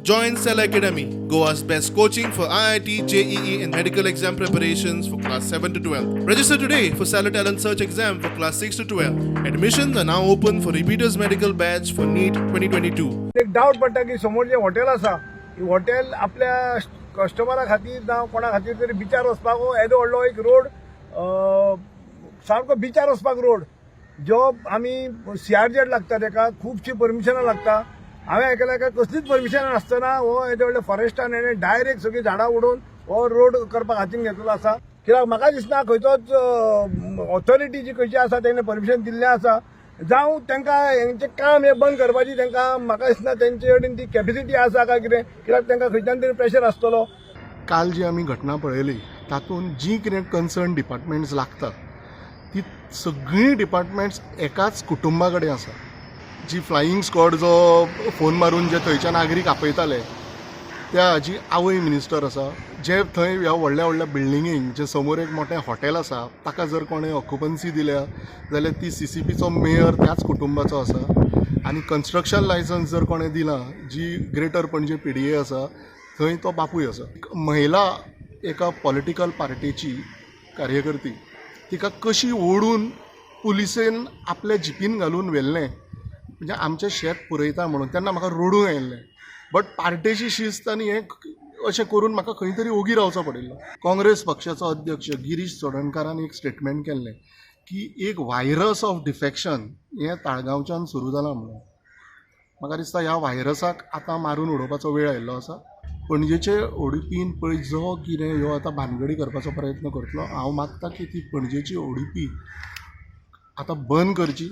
Join Cell Academy, Goa's best coaching for IIT, JEE, and medical exam preparations for class 7 to 12. Register today for Cellar Talent Search exam for class 6 to 12. Admissions are now open for repeaters medical batch for NEET 2022. एक डावट पडटा की समोर जे hotel आसा, ही hotel आपल्या कस्टमरा खातीर जावं कोणा खातीर तरी बिचार वचपाक हो येदो व्हडलो एक रोड, सारको बिचार वचपाक रोड जो आमी सीआरजेड लागता, तेका खुबशीं परमिशनां लागता. हांवें आयकलां काय कसलीच परमिशनां नासतना हो येदे व्हडले फॉरेस्टान हेणें डायरेक्ट सगळीं झाडां उडोवन हो रोड करपाक हातीन घेतलेलो आसा. कित्याक म्हाका दिसना खंयचोच ऑथॉरिटी जी खंयची आसा तेणें परमिशन दिल्लें आसा, जावं तांकां हेंचें काम हें बंद करपाची तांकां म्हाका दिसना तेंचे कडेन ती कॅपेसिटी आसा काय कितें, कित्याक तांकां खंयच्यान तरी प्रेशर आसतलो. काल जी आमी घटना पळयली तातूंत जी कितें कन्सर्न डिपार्टमेंट्स लागता ती सगळीं डिपार्टमेंट्स एकाच कुटुंबा कडेन आसा. जी फ्लायींग स्कॉड जो फोन मारून जे थंयच्या नागरीक आपयताले, त्या हाजी आवय मिनिस्टर आसा. जे थंय ह्या व्हडल्या व्हडल्या बिल्डिंगेंक जे समोर एक मोठें हॉटेल आसा, ताका जर कोणें ऑक्युपन्सी दिल्या जाल्यार ती सीसीपीचो मेयर त्याच कुटुंबाचो आसा. आनी कन्स्ट्रक्शन लायसन्स जर कोणें दिलां, जी ग्रेटर पणजे पीडीए आसा, थंय तो बापूय आसा. एक महिला एका पॉलिटिकल पार्टीची कार्यकर्ती, तिका कशी ओडून पुलिसेन आपल्या जिपीन घालून व्हेल्लें, म्हणजे आमचें शेत पुरयता म्हणून, तेन्ना म्हाका रडूंक आयिल्लें. बट पार्टेची शिस्त आनी हें अशें करून म्हाका खंय तरी ओगी रावचो पडिल्लो. काँग्रेस पक्षाचो अध्यक्ष गिरीश चोडणकारान एक स्टेटमेंट केल्लें की एक व्हायरस ऑफ डिफेक्शन हें ताळगांवच्यान सुरू जालां म्हणून. म्हाका दिसता ह्या व्हायरसाक आतां मारून उडोवपाचो वेळ आयिल्लो आसा. पणजेचे ओडीपीन पळय जो कितें ह्यो आतां भानगडी करपाचो प्रयत्न करतलो, हांव मागता की ती पणजेची ओडीपी आतां बंद करची.